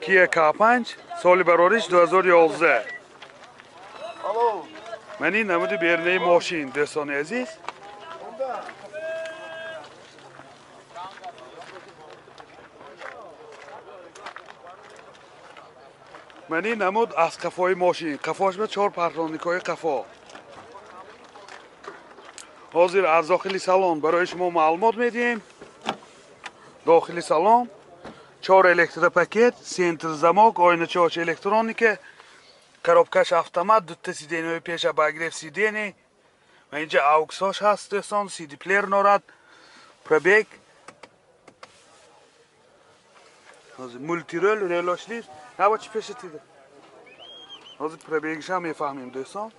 Kia K5 соли барориш 2011. Ман ин намуди берунаи мошин, дӯстони азиз. Ман ин намуд аз қафои мошин. Қафош ба 4 парроникҳои қафо. Ҳозир аз дохили салон барои шумо маълумот медиҳем. Дохили салон 4 электропакет, центр замок, оиначаҳош электроника, коробкаш автомат, дута сиденьяҳои пеша обогрев сидений. Ва инҷа ауксош ҳаст, дӯстон, CD плеер дорад, пробег. Ҳозир мултирол, релош лифт. Ҳаво чӣ пеша тида? Ҳозир пробегшам мефаҳмем, дӯстон.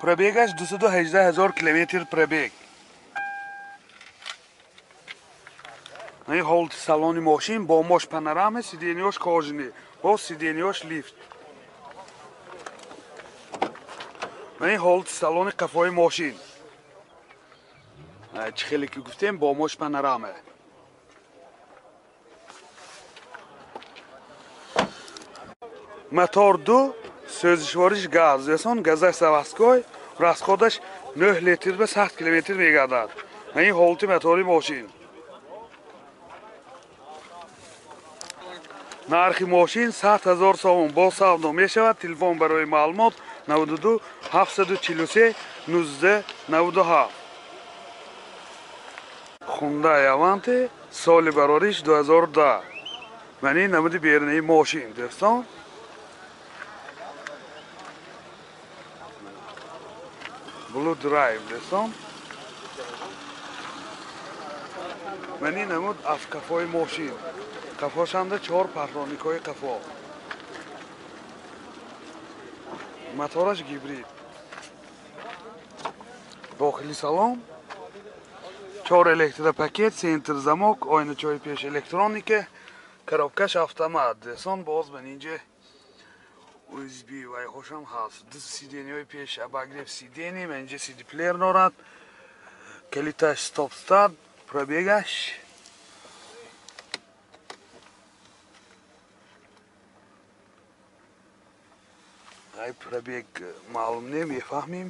Пробегаш 218 000 километр пробег. Ин ҳолати салони мошин бо мош панорама, сиденьяш кожаный, бо сиденьяш лифт. Ин ҳолати салони қафои мошин. Чӣ хеле ки гуфтем, бо мош панорама. Мотор 2, сӯзишвориш газ, дӯстон, газаш заводской, расходаш 9 литр ба 100 километр мегардад. Ин ҳолати мотори мошин. Нархи мошин 100 000 сомон бо савдо мешавад. Телефон барои маълумот 92 743 19 97. Hyundai Avante соли барориш 2010. Ман ин намуди берунаи мошин, дӯстон. Blue Drive, дӯстон. Ман ин намуд аз қафои мошин. Қафошанда 4 парроникҳои қафо. Мотораш гибрид. Дохили салон 4 электропакет, центр замок, оиначаҳои пеш электроника, коробкаш автомат. Дӯстон, боз ман инҷа USB вайҳошам ҳаст. Ду сиденьяҳои пеш обогрев сидений, ман инҷа CD плеер дорад. Калиташ стоп старт, пробегаш ай пробег маълум не, мефаҳмем.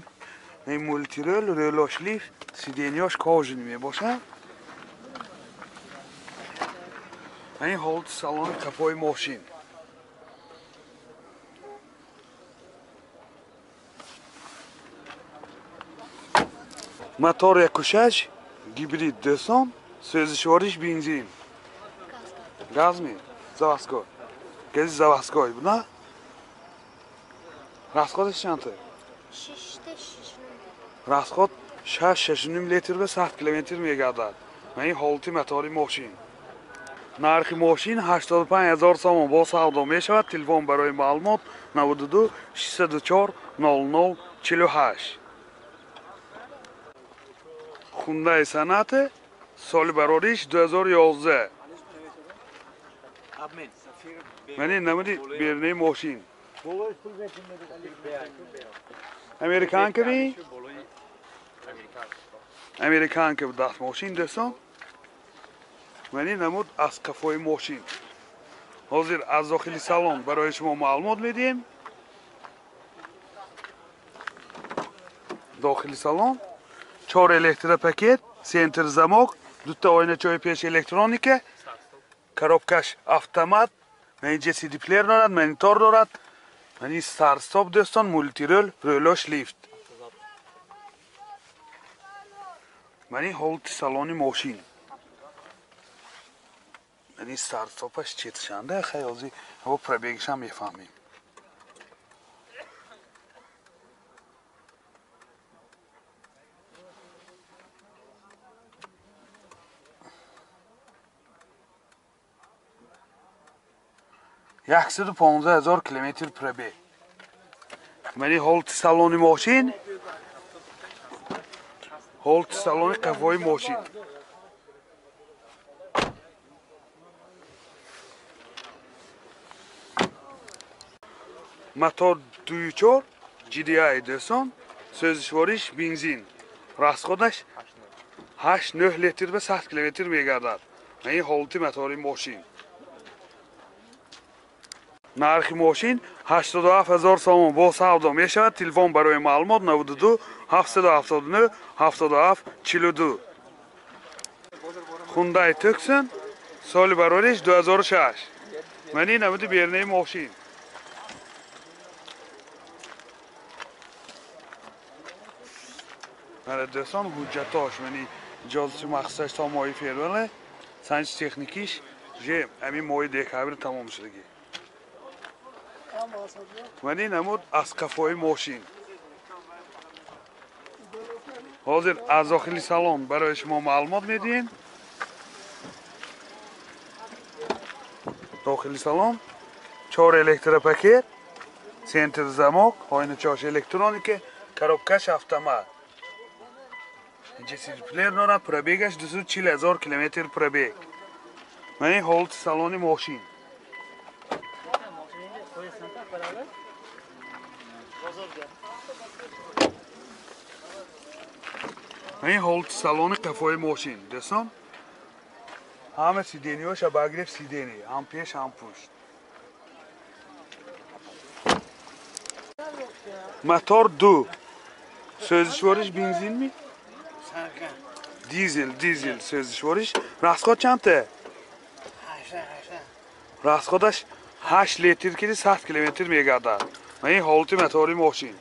Ин мултирол, релош лифт, сиденьяш кожаный мебошад. Ин ҳолати салони қафои мошин. Мотор 1.6 гибрид, дӯстон, сӯзишвориш бензин. Газ ми? Заводской. Гази заводской, на? Расходаш чанд? 6.6. Расход 6.6 литр ба 100 километр мегардад. Ин ҳолати мотори мошин. Нархи мошин 85 000 сомон бо савдо мешавад. Телефон барои маълумот 92 604 00 48. Hyundai Sonata соли барориш 2011. Ман ин намуди берунаи мошин. Американка ми? Американка даст мошин, дӯстон. Ман ин намуд аз қафои мошин. Ҳозир аз дохили салон барои шумо маълумот медиҳем. Дохили салон 4 электропакет, центр замок, дута оиначаҳои пеш электроника, коробкаш автомат, ман инҷа CD плеер дорад, монитор дорад. Ман ин старт-стоп, дӯстон, мултирол, релош лифт. Ман ин ҳолати салони мошин. Ман ин старт-стопаш четшанда, хай ҳозир ҳаво пробегшам мефаҳмем. 115 000 километр пробег. Ман ин ҳолати салони мошин, ҳолати салони қафои мошин. Мотор 2.4 GDI дӯстон, сӯзишвориш бензин. Расходаш 8-9 литр ба 100 километр мегардад. Ин ҳолати мотори мошин. Нархи мошин 87 ҳазор сомон бо савдо мешавад. Телефон барои маълумот 92 779 77 42. Hyundai Tucson соли барориш 2006. Ман ин намуди бернаи мошин. Мана дӯстон ҳуҷҷатош, мани иҷозати махсусаш то моҳи феврале, санҷи техникиш же ҳамин моҳи декабр тамом шудагӣ. Ман ин намуд аз қафои мошин. Ҳозир аз дохили салон барои шумо маълумот медиҳем. Дохили салон 4 электропакет, центр замок, оиначаош электроника, коробкаш автомат. Инҷа сиплер дорад, пробегаш 240 ҳазор километр пробег. Ман ин ҳолати салони мошин. Ман ин ҳолати салони қафои мошин. Дӯстон, ҳама сидениҳош обогрев сидени, ҳам пеш ҳам пушт. Мотор 2. Сӯзишвориш бензин ми? Дизел сӯзишвориш. Расход чандта? Расходаш 8 литр киди 100 километр мегардад. Ман ин ҳолати мотори мошин.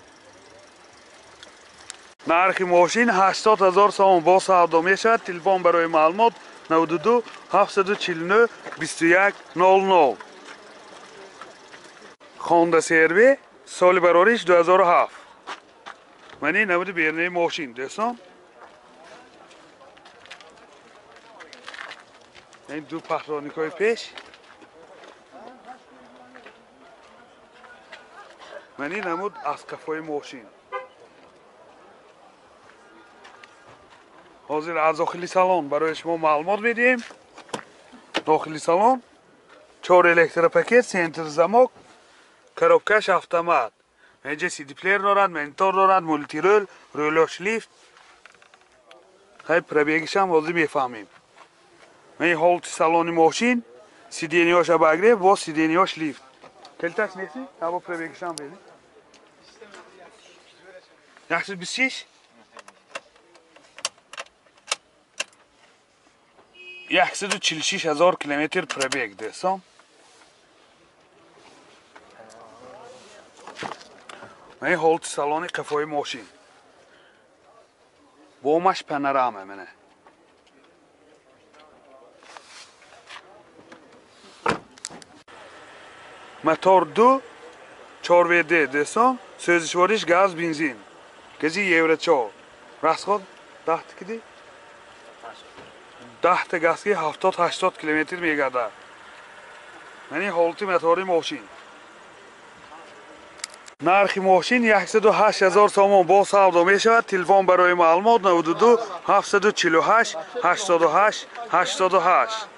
Нархи мошин 80 ҳазор сомон бо савдо мешавад. Телефон барои маълумот 92 749 21 00. Honda CR-V соли барориш 2007. Ман ин намуди бернаи мошин дӯстон. Ин ду патроникҳои пеш. Ман ин намуд аз қафои мошин. Ҳозир аз дохили салон барои шумо маълумот медиҳем. Дохили салон 4 электропакет, центр замок, коробкаш автомат. Инҷа CD-плеер дорад, монитор дорад, мултирол, рӯлош лифт. Хай пробегишам ҳозир мефаҳмем. Ин ҳолати салони мошин, сидениҳош обогрев, боз сидениҳош лифт. Калиташ нести? Ҳаво пробегишам бери. 126? 146 ҳазор километр пробег дӯстон. Ин ҳолати салони қафои мошин. Бомаш панорама мана. Мотор 2 4WD дӯстон, сӯзишвориш газ бензин. Гази Евро 4. Расход 10 киди? 10 та газки 70-80 километр мегардад. Ман ин ҳолати мотори мошин. Нархи мошин 108 ҳазор сомон бо савдо мешавад. Телефон барои маълумот 92 748 88 88.